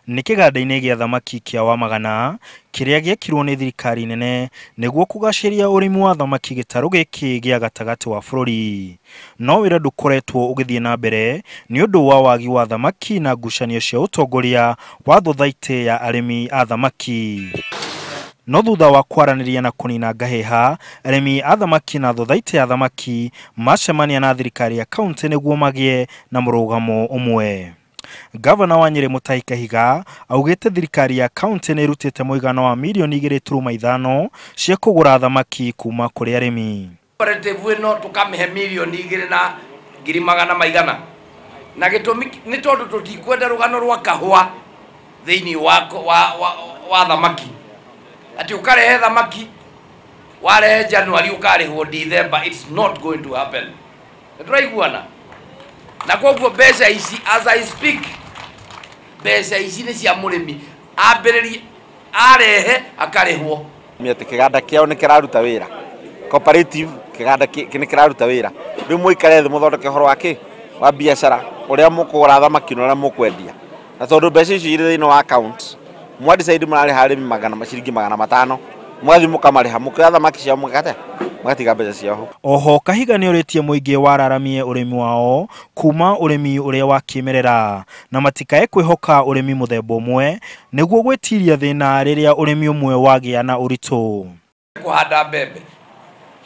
Nĩ kĩganda-inĩ gĩa thamaki kĩa Wamagana kĩrĩa gĩekirwo nĩ thirikari nene nĩguo kũgacĩria ũrĩmi wa thamaki gĩtarũ gĩkĩ gĩa gatagatĩ wa bũrũri. No wĩra ndũkoretwo ũgĩthiĩ na mbere nĩ ũndũ wa wagi wa thamaki na ngucanio cia ũtongoria wa thothaitĩ ya arĩmi a thamaki. No thutha wa kwaranĩria na kũnina ngahĩha, arĩmi a thamaki na thothaitĩ ya thamaki macemania na thirikari ya kaunti nĩguo magĩe na mũrũgamo ũmwe. Gavana wa Nyĩrĩ Mutahi Kahiga augĩte thirikari ya kaunti nĩ ĩrutĩte mũigana wa mirioni 2.5 cia kũgũra thamaki kuma kũrĩ arĩmi. Cooperative ĩno tũkamĩhe mirioni igĩrĩ na ngiri magana maigana, na gĩtũmi nĩ tondũ tũtikwenda rũgano rwa kahũa thĩinĩ wa thamaki, atĩ ũkarehe thamaki warehe January ũkarĩhwo December. It's not going to happen. Nĩtũraiguana? Na koguo mbeca ici, as I speak, mbeca ici nĩ cia mũrĩmi ambĩrĩrie arehe akarĩhwo. Atĩ kĩganda kĩao nĩ kĩraruta wĩra, cooperative kĩganda nĩ kĩraruta wĩra. Rĩu mũikare thĩ mũthondeke ũhoro wa kĩ wa biacara, ũrĩa mũkũgũra thamaki na ũrĩa mũkwendia, na tondũ mbeca icio irĩ thĩinĩ wa account, mwa decide mũrarĩha arĩmi magana ciringi 500, mũgathiĩ mũkamarĩha, mũkĩoya thamaki ciao, mũgate mũgatiga mbeca ciao hau. Oho Kahiga nĩorĩtie mũingĩ wararamie ũrĩmi wao kuma ũrĩmi ũrĩa wa kĩmerera na matikae kwĩhoka ũrĩmi mũthemba ũmwe nĩguo gwĩtiria thĩna rĩrĩa ũrĩmi ũmwe wagĩa na ũritũ. Kũhanda mbembe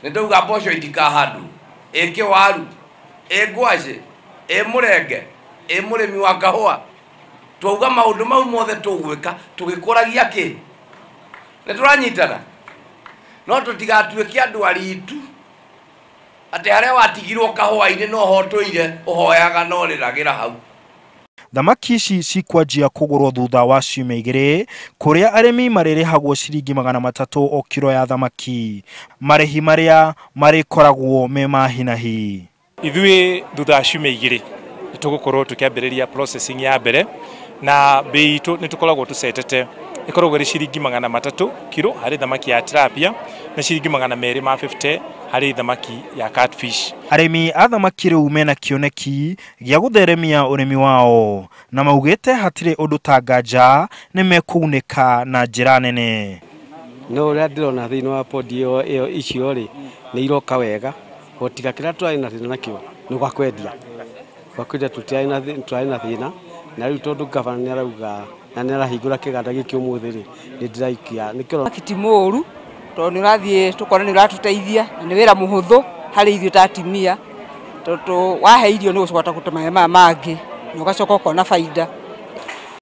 nĩ ndauga mboco itikahandwo, ĩ kĩwaru, ĩ ngwacĩ, ĩ mũrenge, ĩ mũrĩmi wa kahũa. Twauga maũndũ mau mothe tũgwĩka tũgĩkũragia kĩ? Nĩ tũranyitana? No tũtigatuĩke andũ aritu atĩ harĩa watigirwo kahũa-inĩ no ho ũtũire ũhoyaga no ũrĩragĩra hau. Thamaki ici cikwanjia kũgũrwo thutha wa ciumia 2 kũrĩa arĩmi marĩrĩhagwo ciringi 300 o kiro ya thamaki, marĩhi marĩa marĩkoragwo me ma hi na hi. Ithuĩ thutha wa ciumia 2 nĩ tũgũkorwo tũkĩambĩrĩria processing ya mbere, na bei itũ nĩ tũkoragwo tũcetete ĩkoragwo ĩrĩ ciringi 300 kiro harĩ thamaki ya tilapia na ciringi 250 harĩ thamaki ya catfish. Arĩmi a thamaki rĩu mena kĩoneki gĩa gũtheremia ũrĩmi wao na maugĩte hatirĩ ũndũ ta nganja nĩ mekũgunĩka na njĩra nene. No ũrĩa ndĩrona thĩinĩ wa podi ĩyo icio rĩ nĩ iroka wega, o tiga kĩrĩa tũrarĩ na thĩna nakĩo nĩ gwa kwendia. Gwa kwendia tũtirarĩ na tũrarĩ na thĩna, na rĩu tondũ gavana nĩ arauga na nĩ arahingũra kĩganda gĩkĩ ũmũthĩ rĩ, nĩ ndĩraikia. Nĩkĩo Thamaki ti mũũru tondũ nĩ ũrathiĩ tũkona nĩ ũratũteithia na nĩ wĩra mũhũthũ harĩ ithuĩ ta atumia, tondũ wahe irio nĩ ũgũcoka gũte maĩ maya mangĩ na ũgacoka ũkona baida.